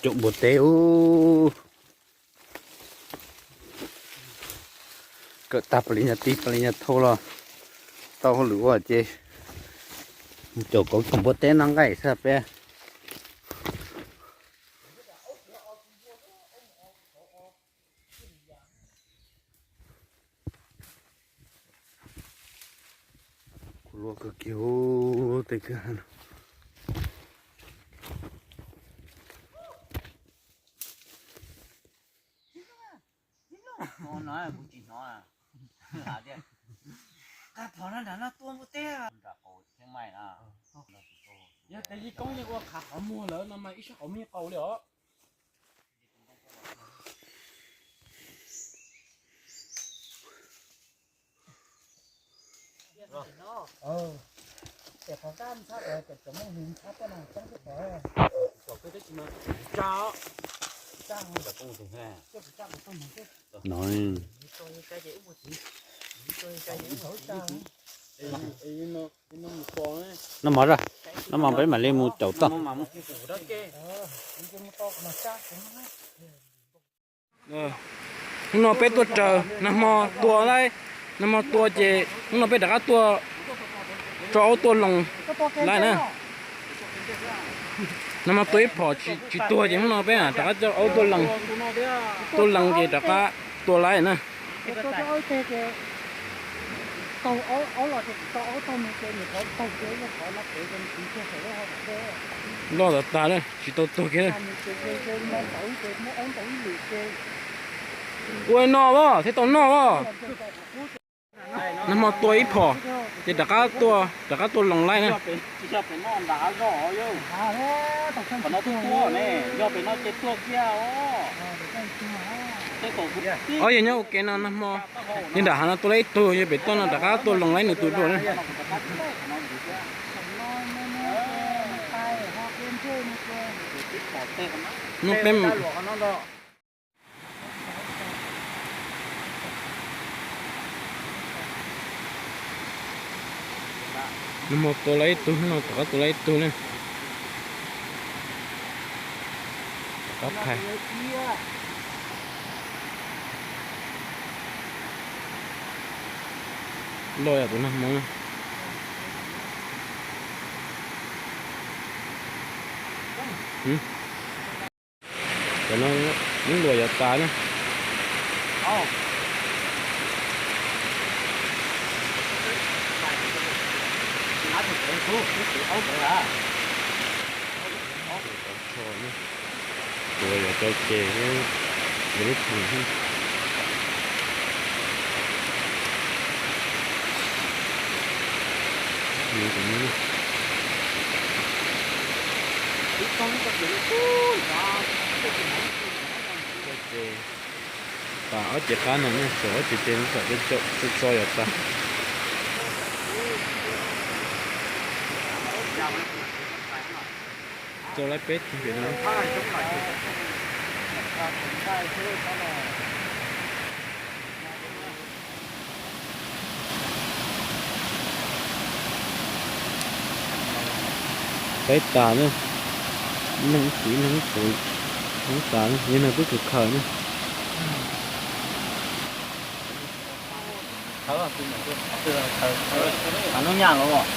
caum npua teb ub. Kawm tag pas li nyag tij pas li nyag thau los tau hauj lwm ua ces mus caum kauv caum npua teb noj nqaij xwb peb. Kuv luaj kawg kiag tej kwj ha no. Kuv tsis hnov. Qab phom no nram no tua npua teb. Yog tes yij koob yeej ua qhav qhov muag lawm no mas ib sab qhov muag qaus li os. No, noj mov, noj mov peb mam li mus caum toj. Hnub no peb tuaj raws nag hmo tua lawm, nag hmo tua ces hnub no peb rov qab tuaj tso aub tuaj loos lawm na. Nag hmo tua ib phom tsis tuag ces hnub no peb rov qab coj aub tuaj loos, tuaj loos ces rov qab tua lawm na. Loj tas tas li tsis tau tuag kiag. Ua no as thiaj tau noj as. Nag hmo tua ib phom ces rov qab tuaj, rov qab tuaj loos lawm na. Ob yawg nyob ua ke no nag hmo yawg nram hav no tua lawm ib tug, yawg pem toj no rov qab tuaj loos lawm nws tus dua na. Hnub peb Nag hmo tua lawm ib tug, hnub no rov qab tua lawm ib tug na. Rov qab phais. Loj yam tus nag hmo na. Cov no yeej luam yav tas na. Luam yav cov ces, lub tshee. Ces tas ob cev qab no ne, txawm ob cev ces txawm tso tso yam tas. Tso lawm peb tug pem no. Peb tas na, neeg ib txiv neeg ib txiv, peb tas na, yog neeg twb khaws khaws na. Hnub nyoog los.